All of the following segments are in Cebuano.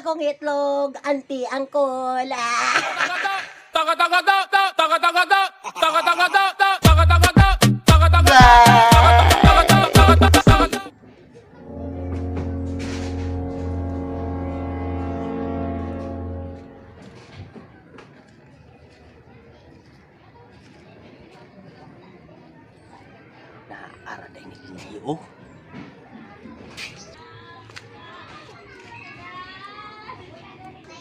akong itlog, auntie, uncle. Ah. Naara na ni Lindy, oh.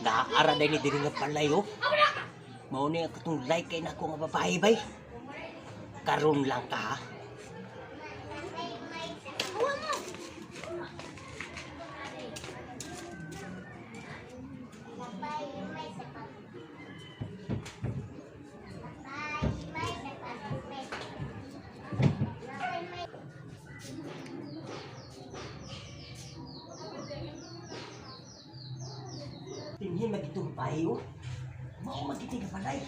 Naara na ni diri nga palay, oh. Mao ni ang katong like kay nako nga babae, bay. Karon lang ka, ha? Tinhin magitong babae, oh. Mao magiting nga balay.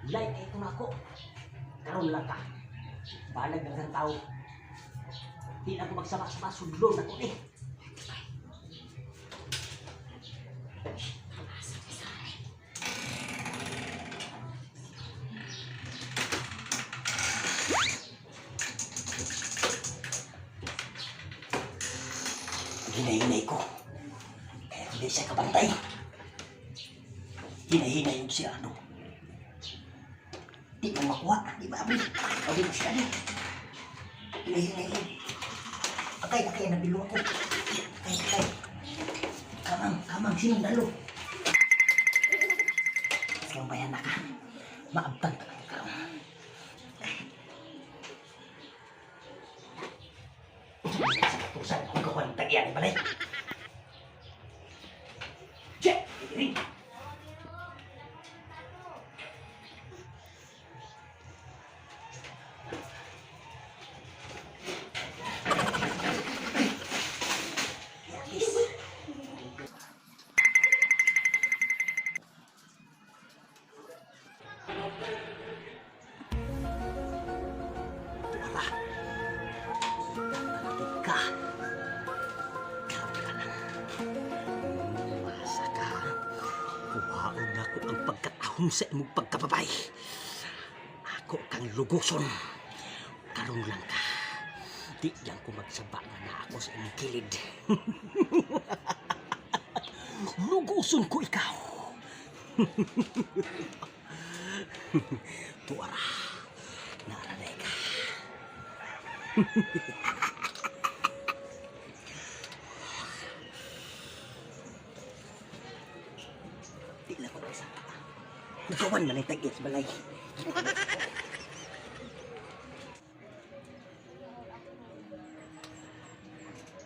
Like kay ko nako. Karon lang ka. Balag ng tao. Di na ko magsama-sama sudlon ako ni. Hinahinay ko. Kaya hindi siya kabantay. Hinahinay yung si ano. Di man makuha. Di ba, abri? Abri mo siya, ano? Hinahinay yun. Akay, akay, nabilo ako. Akay, akay. Kamang, kamang, sinong dalo? Kaya bayan na ka. Maabtang ka ng karon. Sa katusan, kung kawan tagyan, balay. Che! Ring! Yes. Wala. Narating ka. Karoon ka lang. Masa ka. Kuhaon na ko ang pagkatahong sa imong pagkababay. Ako kang luguson. Karoon lang ka. Di lang ko magsaba nga na ako sa imong kilid. Luguson ko ikaw. Tuara. Naranay ka. Di lang ko magsaba. Nagawan man ang tag-is balay.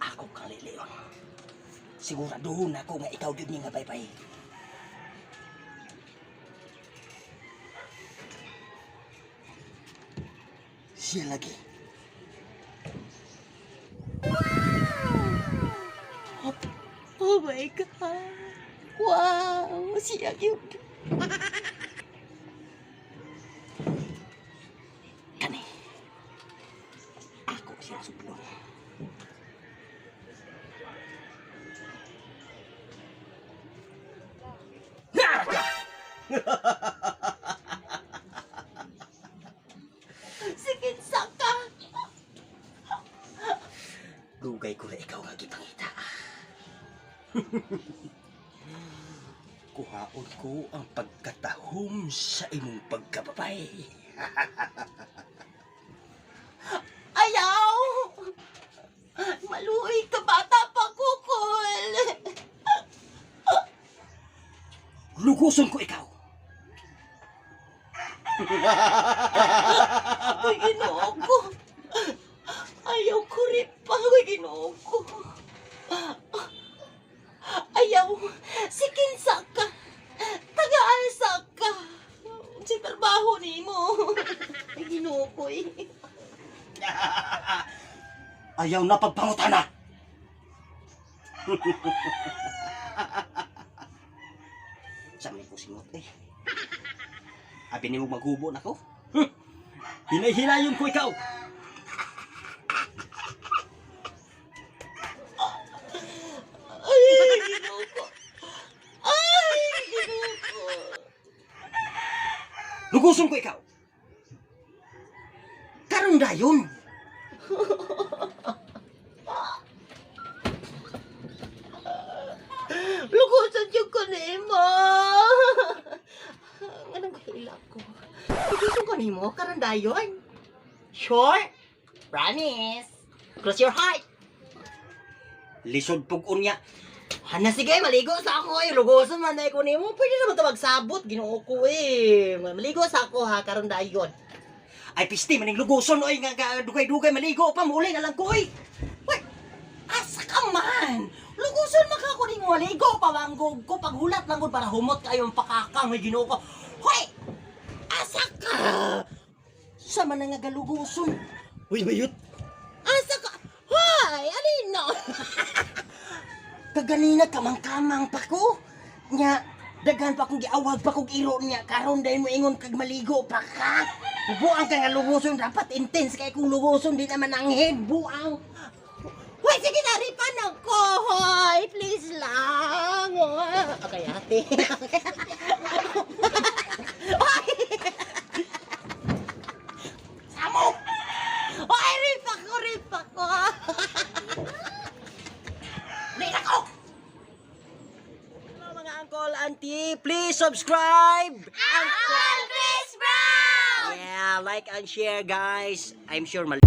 Ako kang liliyon. Siguraduhon ako nga ikaw gyud ni nga baybay. Siya lagi. Oh my God! Wow! Siya yun! Kani. Ako siya suplong. Nara ka! Sige, saka! Dugay ko na ikaw nga gipangita. Kuhaon ko ang pagkatahom sa imong pagkababay. Ayaw! Maluoy ka, bata pa, kukul! Luguson ko ikaw. Ako'y ginoo ko. Ayaw ko rin pa, ako'y ginoo ko. Ayaw, si kinsa ka. Taga-asa ka. Si trabaho nimo. Ay, ginoo ko eh. Ayaw na pagpangutana. Sa may kusingot eh. Abi nimo maghubo nako. Hinay-hinayon ko ikaw. Ay, ginoo ko. Luguson ko ikaw. Karon dayon. Lugusan jud ko nimo. Nganong kahila ko? Lugusan ko nimo karon dayon. Sure? Promise. Cross your heart. Lisod pug unya. Hana, sige, maligo sa ako ay lugusan man na ko nimo. Pwede naman ta magsabot, Ginoo ko eh. Maligo sa ako ha karon dayon. Ay pisti maning luguson oy nga nga dugay-dugay maligo pa muuli na lang ko oy. Wait, asa ka man? Luguson man ka ko nimo, maligo pa manggog ko paghulat lang gud para humot kayo ang pakakang may Ginoo ko. Hoy! Asa ka? Sa man nga galuguson. Uy, bayot. Asa ka? Hoy, alino? Kaganina kamang-kamang pa ko. Nya daghan pa kong giawag pa kog iro niya karon dahil mo ingon kag maligo pa ka. Buang ka nga luguson, dapat intense kay kung luguson di naman ang head buang. Hoy, sige na, ripan ako. Hoy, please lang. Okay, ate. Hoy! Samo! Hoy, rip ako, rip ako. Late ako! Hello mga uncle, auntie, please subscribe! Uncle Chris Brown! Yeah, like and share, guys. I'm sure mal